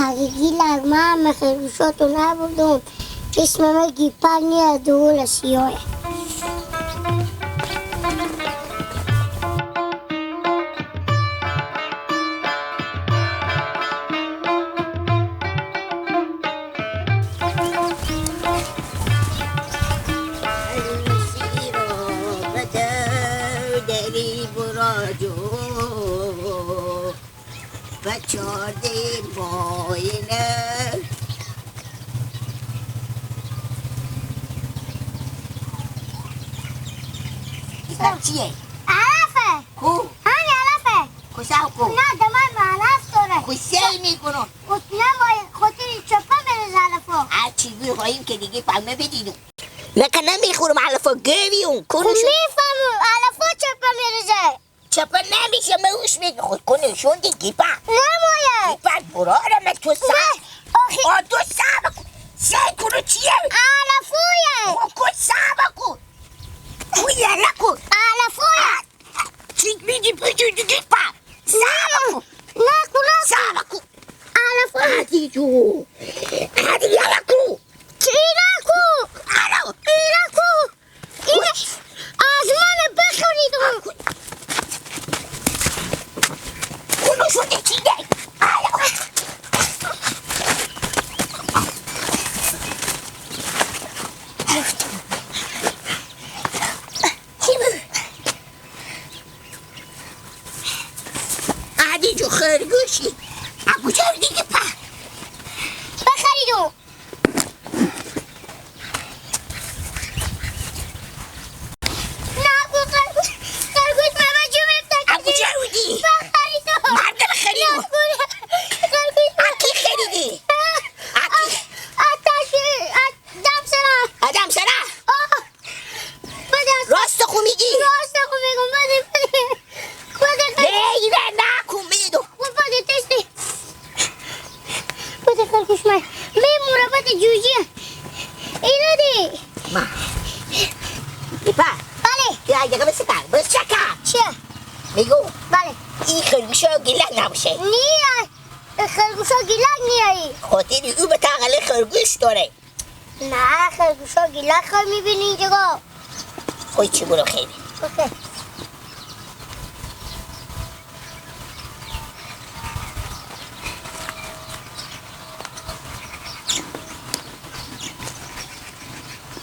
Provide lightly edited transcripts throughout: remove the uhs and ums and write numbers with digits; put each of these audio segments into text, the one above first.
اگه گیلک من خرگوشاتو نبودم اسم من گیپر نیه دول سیاه. چیه؟ علفه. کو؟ همین علفه. کجا کو؟ نه دمان علف داره. خوشی میکنم. نه وای خاطر چپا میرزه علفا. هر چی بخوایم که دیگه فهمه بدینو. نه که نمیخورم علفا گویون. خب میفهمم علفا چپا میرزه. چپا نمیشه موش میگه خود کنشون دیگه پا. نه مایه. گیپا برارم تو سر. آخه تو سر سی کنو چیه؟ علفویه. خب کن سر کن. کو علفویه. چی میگی بجو دیگه پا. سر کن. نه کنو. سر کن. علفویه. عادی جو. عادی یالا کو. چی کو؟ علو. اینا کو. اینا از من بخورید. کنو شده چی ده؟ علو. عادی جو خرگوشی. کجا دیگه پا؟ بخریدو. نه خرگوش خرگوش من جو میفته. کجا بودی؟ بخریدو. مردم خریدو. خرگوش اکی خریدی؟ اکی آتش دم سرا. آدم سرا؟ راست خو میگی؟ راست خو میگم. بده بده بده. نه نکن میدو. بده تستی. بده خرگوش من میموره. بده جوجه اینا دی. ما گیپا. بله. یا یه بس کار بس چکا. چیه؟ میگو. بله. این خرگوشا گیلک نباشه. نیه خرگوشا گیلک نیایی. خاطر او به تاقله خرگوش داره. نه خرگوشا گیلک خواهی میبینی اینجا. خوی چی برو خیلی. اوکی.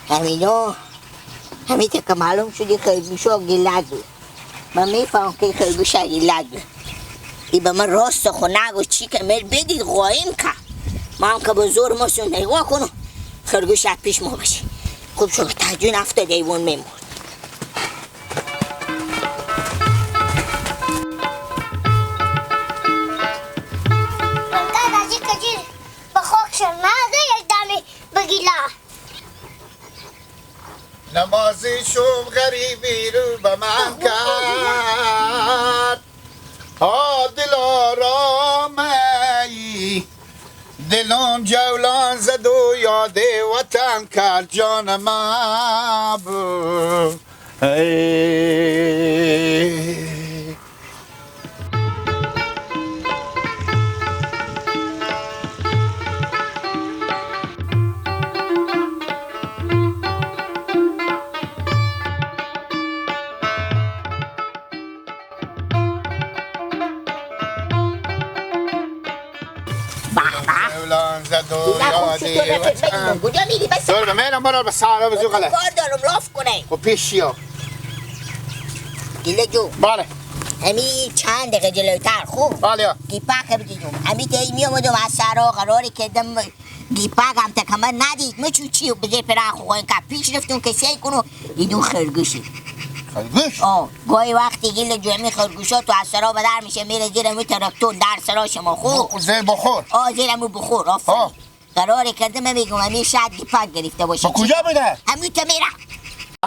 همینا همین که معلوم شدی خرگوشا گیلک بود. من میفهم که خرگوشا گیلک بود. ای به من راست خو نگو چی که مر بدید قایم که ما هم که به زور ماسون نگاه کنم خرگوش از پیش ما باشه. خوب شد تجون افتاد ایوان میمرد. من از این کجیر به خاک شد مگه یک دمی بگیلا. نمازی شوم غریبی رو به من کرد. ها دل آرامه دلم جولان زد و یاد وطن کرد جان من بود. کجا میری بس؟ دور میرم برو به سارا بزو غله. کار دارم لاف کنه. خب پیش چیا؟ گله جو. بله. همی چند دقیقه جلوتر خوب؟ بله. گیپاک بدیدم. همی تی می اومدم از سارا قراری کردم گیپاک هم تا کمر ندید. مچو چی بده پرا خو که پیش رفتم که سی کنو دیدم خرگوشی. خرگوش؟ آه گاهی وقتی گله جو همی خرگوشا تو از سرا بدر میشه میره زیر می تراکتور در سرا شما خوب؟ زیر بخور. آه زیر مو بخور آفرین. قراره کردم میگم همین شاید گیپاک گرفته باشه. با کجا بوده؟ همین تا میرم.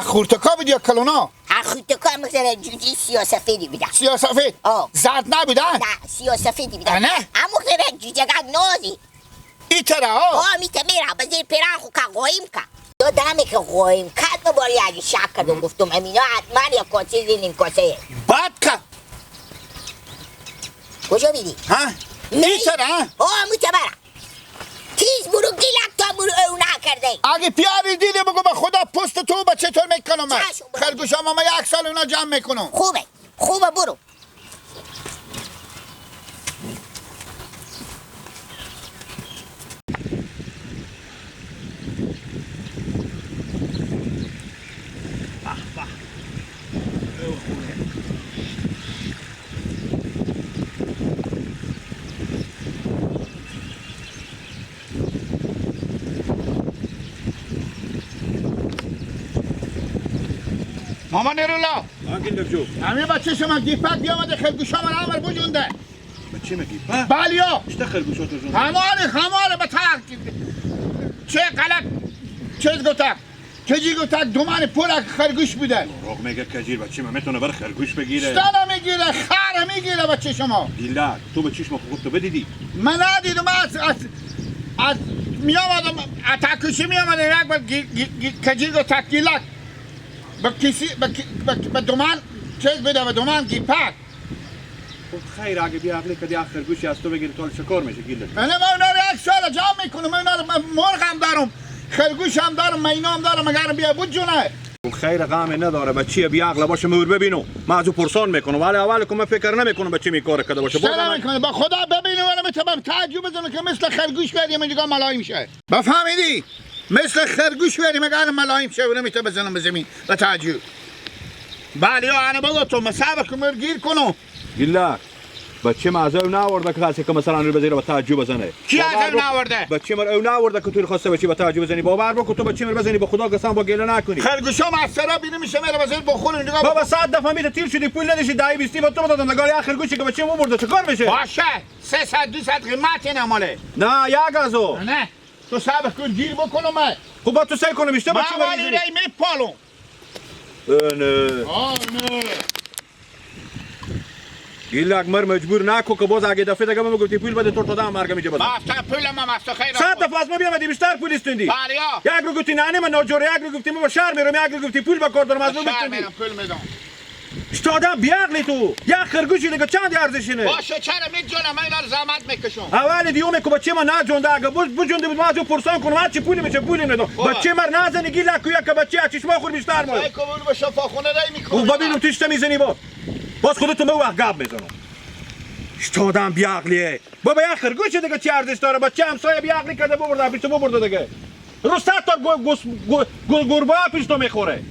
خورتکا بود یا کلونا؟ خورتکا مثلا جوجی سیاه سفیدی بوده. سیاه سفید؟ آه. زرد نبوده؟ نه سیاه سفیدی بوده. نه؟ اما خیلی جوجه نازی. ای تره ها؟ آه می تا میرم بزیر پیران خو که قایم که. دو دمه که قایم کرد مباری اگه شک کردم گفتم همینا حتما یا کاسه زیر نیم کاسه. بد کرد. کجا میری؟ ها؟ ای تره ها؟ آه می تا برم. تیز برو گیلک تا برو او نکرده. اگه پیاری دیدی بگو به خدا پست تو بچه طور میکنم من. خرگوشام ما یک سال اونا جمع میکنم. خوبه خوبه برو. مامان نرولا همه بچه شما گیپک بیامده خرگوش ها من همه بجونده. بچه ما گیپک؟ بله یا چطور خرگوش ها تو جونده؟ هماره به تاق چه غلط چیز گفتک کجی گفتک دومان پر خرگوش بوده. راق میگه کجیر بچه ما میتونه بر خرگوش بگیره. شتانه میگیره خر میگیره بچه شما. گیلک تو به چشم خودت بدیدی؟ من ندیدم. از میامدم اتکوشی میامدم یک بار کجی گفتک گیلک به کسی به دومان چیز بده به دومان گیپک. خب خیر اگه بیا عقلی کدی خرگوشی از تو بگیری تو شکار میشه گیلک. من اونا رو یک سال جمع میکنم. من اونا رو مرغ هم دارم خرگوش هم دارم مینا هم دارم اگر بیا بود جونه. خب خیر غم نداره بچه بیا عقل باشه مور ببینو من از او پرسان میکنم ولی اول که من فکر نمیکنم بچه می کار کرده باشه. چرا میکنه با خدا ببینو ولی میتونم تعجب بزنم که مثل خرگوش بریم اینجا ملایم میشه. بفهمیدی؟ مثل خرگوش بریم اگر ملایم شه و نمیتونم بزنم به زمین به تعجب. بله یا انا بگو تو مصابه که گیر کنم. گیلک بچه ما از او نآورده که خواسته که مثلا رو بزنه به تعجب بزنه. کی از او نآورده؟ بچه ما او نآورده که تو خواسته بچه به تعجب بزنی. باور بکن تو بچه ما بزنی به خدا قسم با گله نکنی. خرگوشا ما سرا بینه میشه میره بزنی بخور اینجا. بابا 100 دفعه میته تیر شدی پول نداشتی دای 20 با تو دادم نگار آخر گوشی که بچه ما برده چیکار میشه؟ باشه 300 200 قیمت اینا ماله. نه یک از او. نه تو صبر کن گیر بکنم من. خب با تو سعی کنم بیشتر بچه ما ولی ری میپالم. نه. نه. گیلک مر مجبور نکو که باز اگه دفعه دیگه من گفتی پول بده تو دادم مرگ میجه بده. ما پول ما مست خیر. 100 دفعه از ما بیامدی بیشتر پول استوندی. بله یا. یک رو گفتی نه من ناجور یک رو گفتی من به شهر میرم یک رو گفتی پول به کار دارم از من بستوندی. پول میدم. اشتادم بیعقلی تو یک خرگوشی دیگه چند ارزشینه. باشه چرا میجونم من اینا رو زحمت میکشم. اول دیومه که بچه ما نجونده اگه بجونده بود ما از او پرسان کنم هرچی پولی میشه پولی میدم. بچه مر نزنی گیلک یک که بچه چشما خور بیشتر ما. ای کبول به شفاخونه رای میکنه. خب ببینم تیشت میزنی باز خودتو به وقت گپ میزنم. اشتادم بیعقلیه بابا یک خرگوش دیگه چه ارزش داره بچه همسایه بیعقلی کرده ببرده پیش تو ببرده دیگه. رو 100 تا گربه پیش تو میخوره.